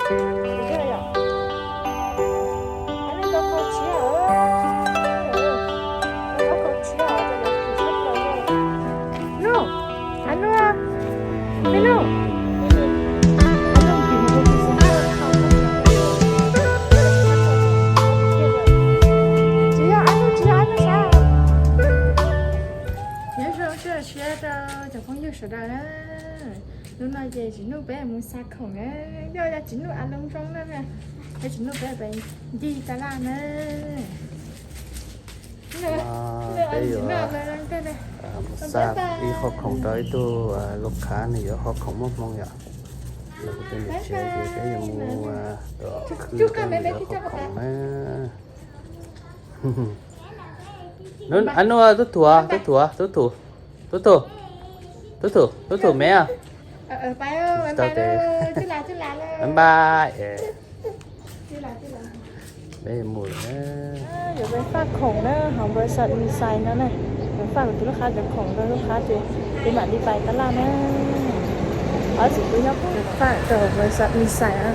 Nyob zoo siab rau cov phooj ywg sawv daws na. Hnub no ces Tsis Nuj peb mus xa khoom na, yog yog Tsis Nuj a loo zoo na, yog Tsis Nuj peb pem ncig tas laj na. Peb yuav xa ib qho khoom rau ib tug lus khav nws yuav haus khoom muaj hmoo yom. Kuv tus niam tsev ces peb yuav mus khwv rau nws yuav haus khoom na. Anua, tub thuv, tub thuv, tub thuv, tub thuv, tub thuv, tub thuv me. Tsis tau tes. Bye bye. Peb mus lawm na. Yuav peb faj khoom na, hauv npawg Xas Mis Xais no na. Yuav faj kuv tus lub qhab cov khoom rau lub qhab ces peb mam li pais tab laj na. Ob txiv tub nyob pem faj rau npawg Xas Mis Xais na.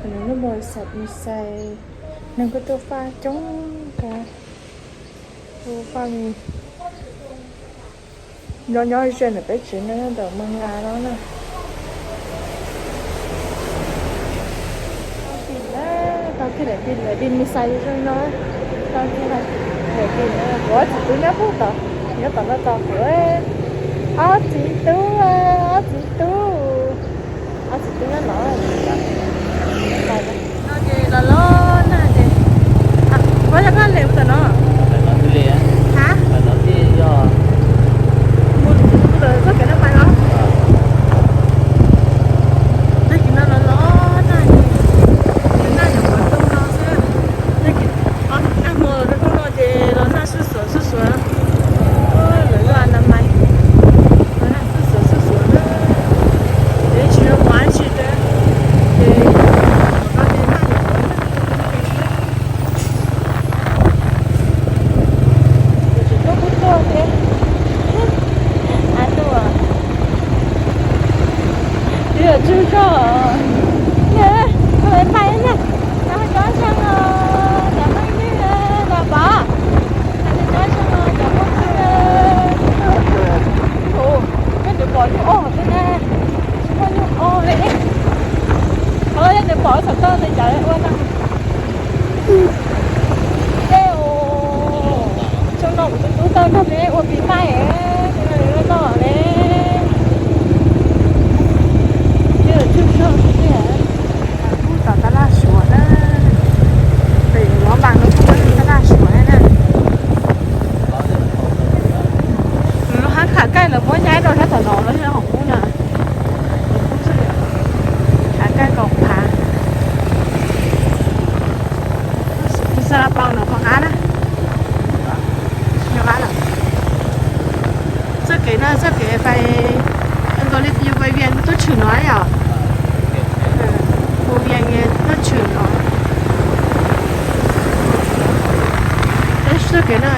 Lub npawg Xas Mis Xais neeg kuj tuaj faj coob kawg. Tuaj faj nyob nyob ze ntawm peb tsev no, nyob ntawm Mes Nkas no na. Tau kiag daim pis, daim pis Mis Xais zoo no. Tau kiag daim pis, kuv ob txiv tub nyob puag tod, nyob tom no tos kuv. Ob txiv tub, ob txiv tub, ob txiv tub nyob no. No ces los los nag ces, ua yog koj lem mus tom no. Ha, mus txoj kev no pais los. Tag kis no los los nag ces, nag nyuam qhuav tu no xwb. Tag kis, nag hmo los rau hnub no ces los nag sub xuav sub xuav. Lawv loj na mais, los nag sub xuav sub xuav na. Ces tsis zoo ua tsi thiab, ces no ces nag nyuam qhuav tu. Tsis tuaj kuj tuaj thiab. Ab tuaj. Twb yuav tsug zog. Pais na, cov coob zoo os, cov phooj ywg, cov pom, cov phooj ywg. Ua, koj twb pom nyuj ob thiab na, tsis muaj nyuj ob li. Qhov yog nws pom xov tooj nws cov ua no. Tej uas xyoo no kuv tus tub tau nrog peb ua pis maij, xyoo no nws noj le. Twb yuav tsug zog tiag. Kuj tom tab laj Suav na, pem Luam Npas no kuj tab laj Suav na. Nws lub hab khav kaij lawv muab nyaib rau sab tom no los yog hauv qub na. Khav kaij kaum phav. Tus xa la paus no qhov qab na. Txoj kev no txoj kev pais, nkaus li yus pais Vias tuaj tshwm no yom. Mus Vias tuaj tshwm no. Tab sis txoj kev no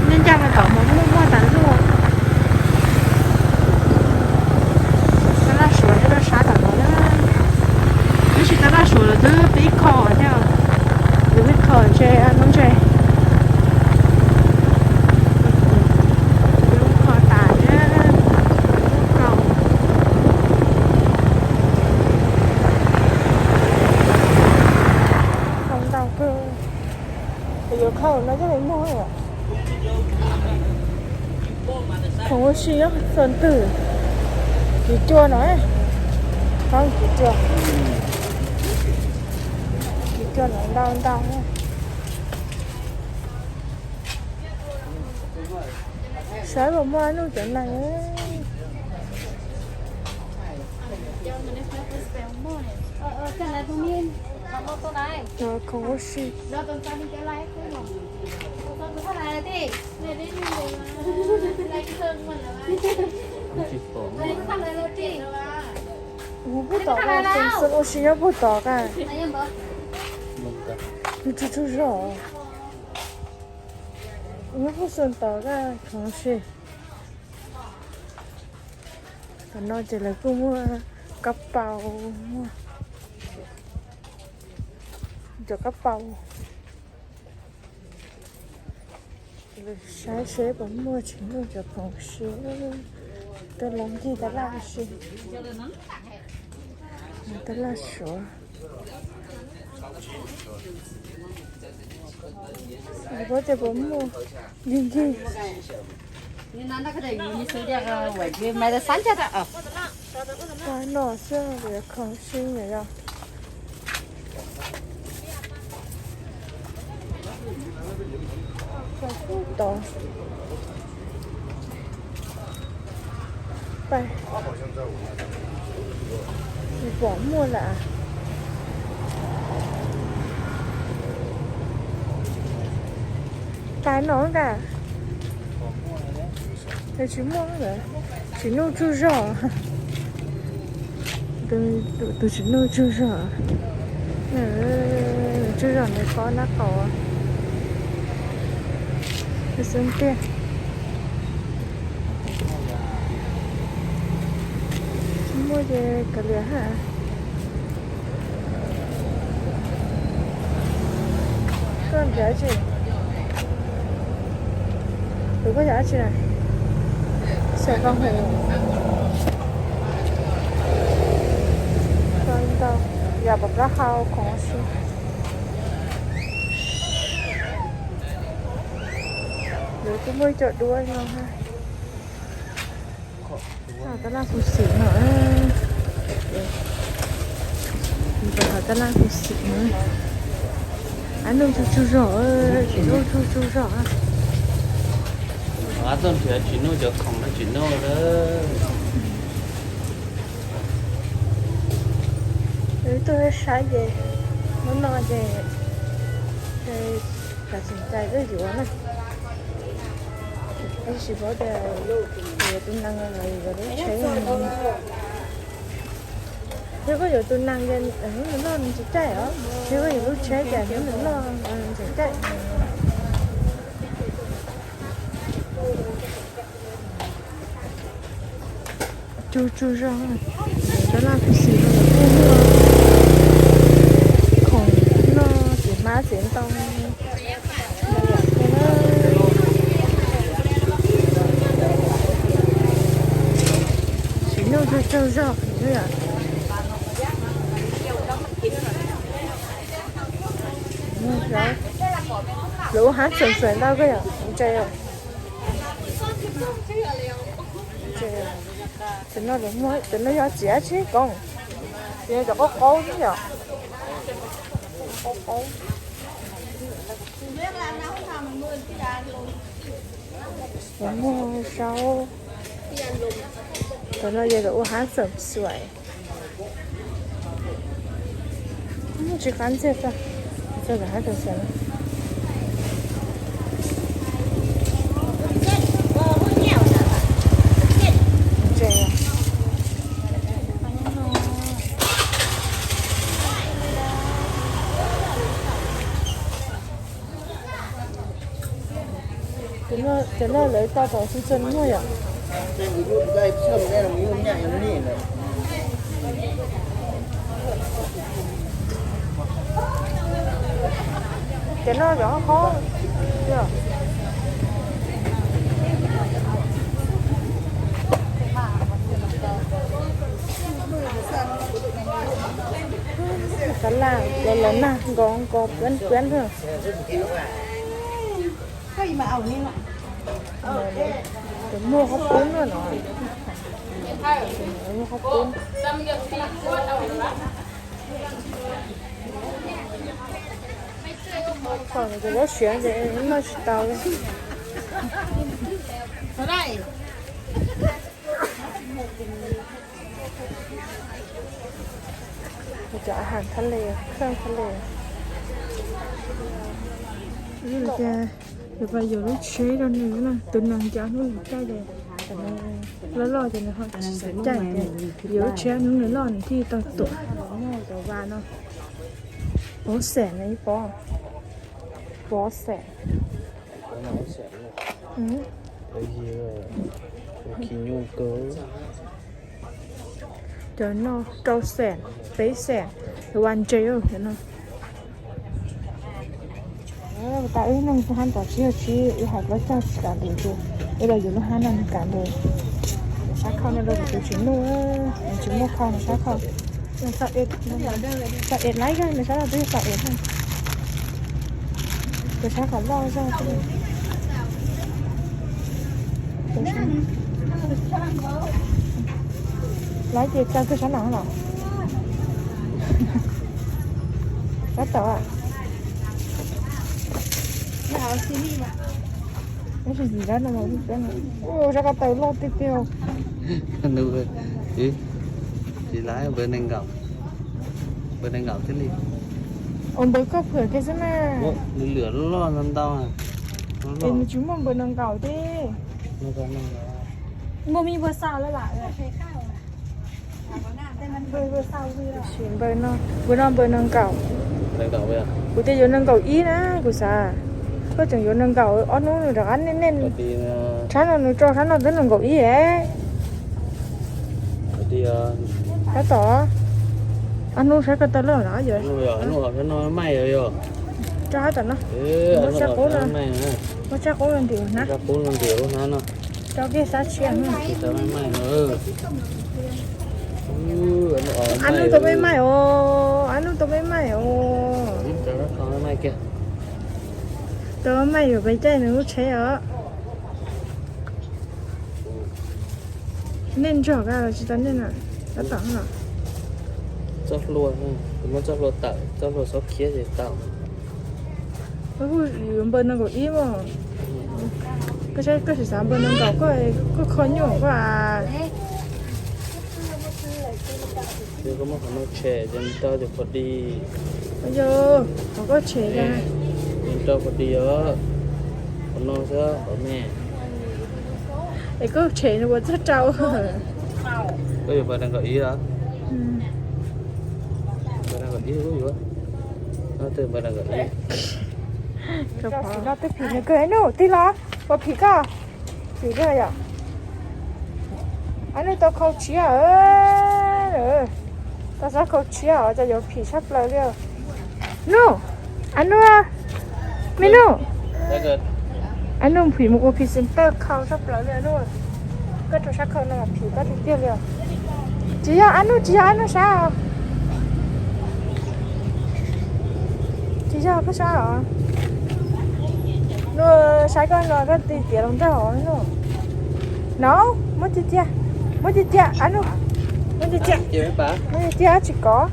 nej ncaj rau tom mus muaj muaj tas luaj. Tab laj Suav nyob rau sab tom no na. Tab sis tab laj Suav lawv twb pib kho thiab, lawv pib kho ntshe hnub ntshe kho tas thiab. Kho ntau kawg. Yuav kho no coj mus muag. Khoom ua si nyob txog twg? Kiv cua no, khoom kiv cua, kiv cua no ntau ntau. Saib puas muaj nuj cov neeg. Cov khoom ua si. Kuv puag tom, ua si nyob puag tom ka. Nws tsug tsug zog. Nyob hauv xoo tod kaj khoom si. Tam no ces lawv kuj muaj kab paus, muaj cov kab paus. Saib seb puas muaj tsis muaj cov khoom si. Tuaj los ncig tab laj si. Tab laj suav. Puab tias puas muaj ncig ncig. Tab no xwb, khoom si yom. Tod. Pom muaj lawm. Tais no ntag. Tsis muaj, Tsim Nuj tsaug zog. Tus Tsim Nuj tsaug zog. Tsaug zog nws qhov nab qau xwb tiag. Tsis muaj ces kav liam ha. Koj nrhiav tsi? Tus koj yog dab tsi na? Xyov koj hu. Koj ntau yam pom koj hau khoom si. Lawv kuj muaj cov duab no ha. Tab laj khuv xim no. Tab laj khuv xim no. Ab, Nuj tsaug tsaug zog, Tsim Nuj tsaug tsaug zog. Ab, tuaj nrhiav Tsim Nuj cov khoom no, Tsim Nuj lawm. Wb tuaj saib ces hnub no ces kav tsij cai tuaj yuav na. Tab sis paub tias yuav tus nees los yuav lub tsheb. Yog koj yuav tus nees ces hnub nws loj nws tsis caij os. Yog koj yuav lub tsheb ces hnub nws loj nws tseem caij. Tsaug tsaug zog, tab laj khuv xim no kuj muaj khoom noj txiv hmab txiv ntoo. Tsim Nuj tsaug tsaug zog. Lawv ua hab txawm txawm ntau koj yom, ntse os. Cov no, cov no yog txiv dab tsi koob? Txiv cov qaub qaub xwb yom. Qaub qaub. Cov muag saub. Cov no yog cov ua hab txawm xuaim. Tsis qab ntxiag, txog hab txawm xuaim. Cov no lawv tau tom xu txog muaj yom. Cov no cov qhov, tab laj los lawv nag nkaus nkaus piab piab. Cov muag qhob poob no, muag qhob poob. Cov lub siav ces noj tsis tau li. Cov a has thab le, khaj thab le. Ces yuav pas yuav lub tsheb rau nws na, tus nees ncav hnub nws caij ces loj loj ces nws ho tsis xav caij ces yuav lub tsheb hnub nws loj nws thiaj tau tuam. Cov vas no, pob xeem no ib pob, pob xeem. Cov no rau xees, peb xees, ua ntse cov no. Tau ib neeg hab tom tsib caug tsib, ib hais plaub caug tsis kam lwm tus, ib los yus lub hab no nws kam lwm. Sab khau no rau kuv tus tsis nuj, nws tsis muaj khau nws sab khau. Tau es laib zog nws sab no twb tau es. Tus sab khau loj zog. Laib ces tau kiag sab no los. Sab tod. Tab sis sab no, sab ko taw loj tiag tiag. Tsis laib npawb nees nkaum, npawb nees nkaum thiaj li. Ua npawb koj phwm kiag xwb na. Nws lwm loj ntau ntau. Es nws tsis muaj npawb nees nkaum thiab. Muaj me npawb xaus lawm. Npawb no, npawb nees nkaum. Kuv tias yuav nees nkaum ib na kuv xav. Koj tseem yuav nees nkaum, ob hnub nws rov qab nej nej. Sab no nws tso sab no twb nees nkaum ib. Tab tom, ob hnub sab ko taw loj los yog. Rau tab tom no. Muab tsab qub no, muab tsab qub no ntim hnab. Rau kiag sab tshiab. Ab nub tau me mais os, ab nub tau me mais os. Tau me mais yuav pes caij nws lub tsheb os. Nej ntog ka los tsis tau nej na, tab tom no. Txoj hlua, muab txoj hlua tawm, txoj hlua xob khiab ces tau. Yuav npawb nees nkaum ib mas. Koj saib koj tsis xav npawb nees nkaum, koj kho nyuaj koj a. Yog koj muab qhov no tshem ces nws rau ces pom di. Yog, qhov koj tshem, nws rau pom di os. Qhov no xwb qhov me. Es koj tshem nws ua txog rau. Koj yuav npawb nees nkaum ib los? Npawb nees nkaum ib kuj yuav. No twb npawb nees nkaum ib. Tam sim no twb phim nws kawg, ab nub tig los puas phim koj? Phim kawg yom. Ab nub tau khau tshiab, tau sab khau tshiab os, cas yuav phim tshaj plaws li. Nub, ab nub, me nub. Ab nub phim mus ua phim xeem tawj khau tshaj plaws li nub. Koj rau sab khau no mas phim koj tiag tiag li os. Tsis yog ab nub, tsis yog ab nub sab os. Tsis yog koj sab os. Nub, saib koj no koj tig tiav los nrog os nub. No, muab tiag tiag, muab tiag tiag ab nub, muab tiag tiag, muab tiag tiag tsis kov.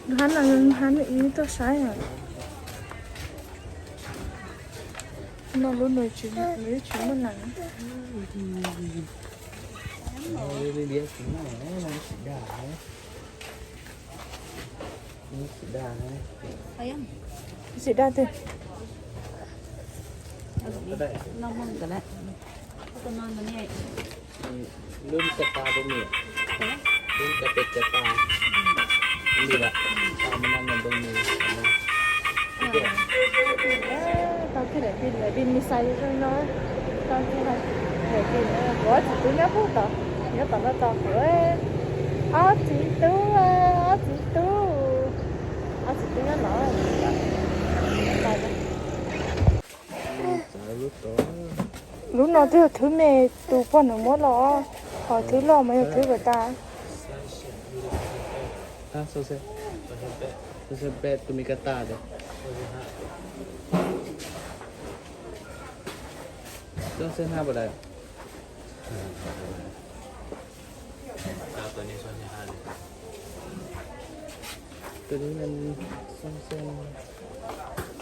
Lub hab no, hab nub ib tuaj saib. No lub nws tsis, nws tsis muaj nees. Xim daj twg? Lub caj tas rau niam, lub caj pem caj tas, li lawm, tas mas no nws npoo nws. Tau kiag daim pis, daim pis me xais zoo no, tau kiag daim pis, kuv ob txiv tub nyob pug tod, nyob tom no tos kuv. Ob txiv tub, ob txiv tub, ob txiv tub nyob no. Lub no twb yog thwb me tus pog nws muab los, ho thwb loj mas yog thwb kom tas.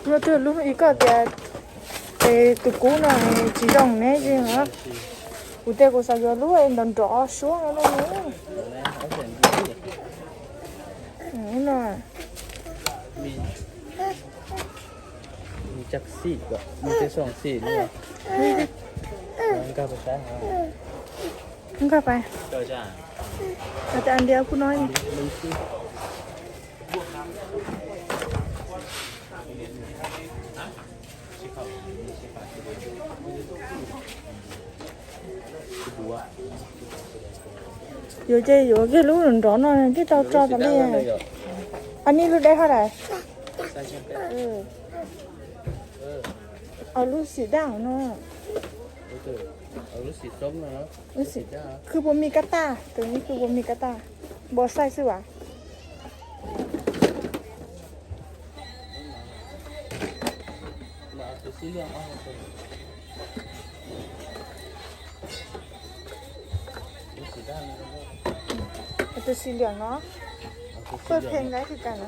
Lub twg lub ib koj tias es tus kub no tsis zoo ne, kuv tias kuv xav yuav lub nrov nrov suab no. Nkag pais. Tias ntiav kuv no. Yuav ces yuav kiag lub nrov no thiaj tau tso tas li. Anij lub deb hov dais. Au lub xim daj no. Khwj pua mi kab taj, tus ni khwj pua mi kab taj. Npua xaij xwb as. Tus xim liam no, pheej pheej ntawd twg kas,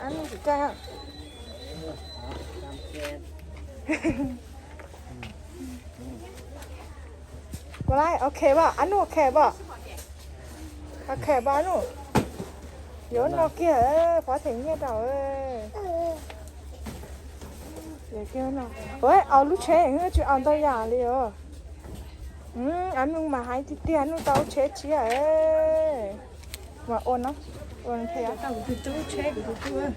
ab nuj tsis caij. Kuv laib, ok pom, ab nuj, ok pom. Ok pom ab nuj. Yuav no kiag, pov them nyiaj rau. Ua, au lub tsheb tsis au ntau yam li os. Ab nuj mas hais tiag tiag, ab nuj tau lub tsheb tshiab. Mas ua no, ua no thiab. Tau kuv tus tub tsheb, kuv tus tub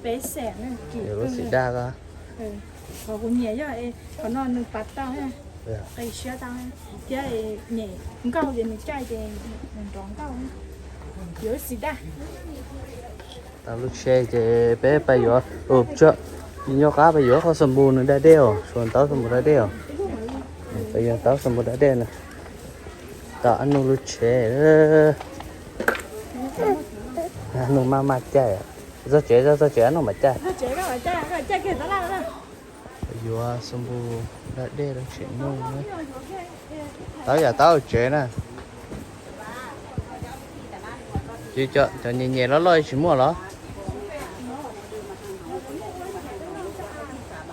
peb xees na, kim lub xim daj ko. Qhov kuv nyiam yog qhov no nws pav tau, qi siab tau, thiab nyem nkauj ces nws caij ces nws nrov nkauj. Yuav lub xim daj. Tau lub tsheb ces peb pais yuav, nyob qab pais yuav qhov xab npus nws da dej os, suav ntaub xab npus da dej os. Pais yuav ntaub xab npus da dej na. Tau ab nuj lub tsheb. Ab nuj maj maj caij. Txog tsev, txog tsev ab nuj mam caij. Yuav xab npus da dej rau tsev nuj. Tau yam tau tsev na. Cov nyem nyem loj loj tsis muaj los?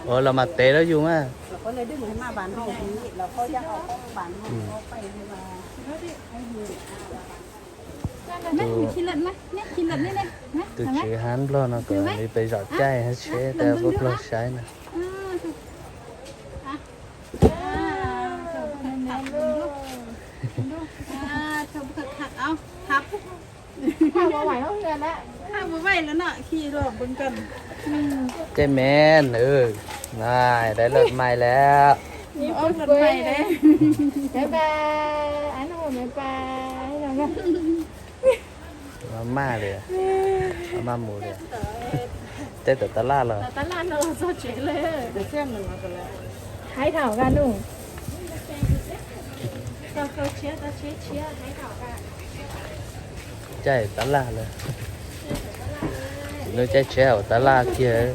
Ua los mas tev lawm yus mas. Tus tswv hab nplog no kom nws pes zom caij hab tsheb tas pub plog saib na. Caij me, dai lawm mai lawm. Maj li, maj mus li. Caij tawm tab laj los. Hais thaum ka nuj. Caij tab laj lawm. Tsis nuj caij tsheb hauv tab laj kiag.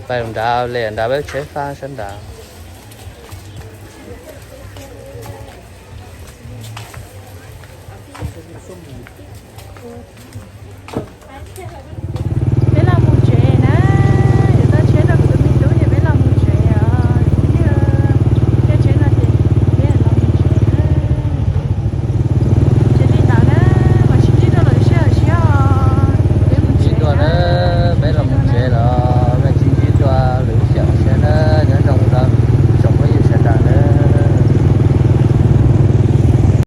Pais nrad li nrad peb tsheb fab sab nrad.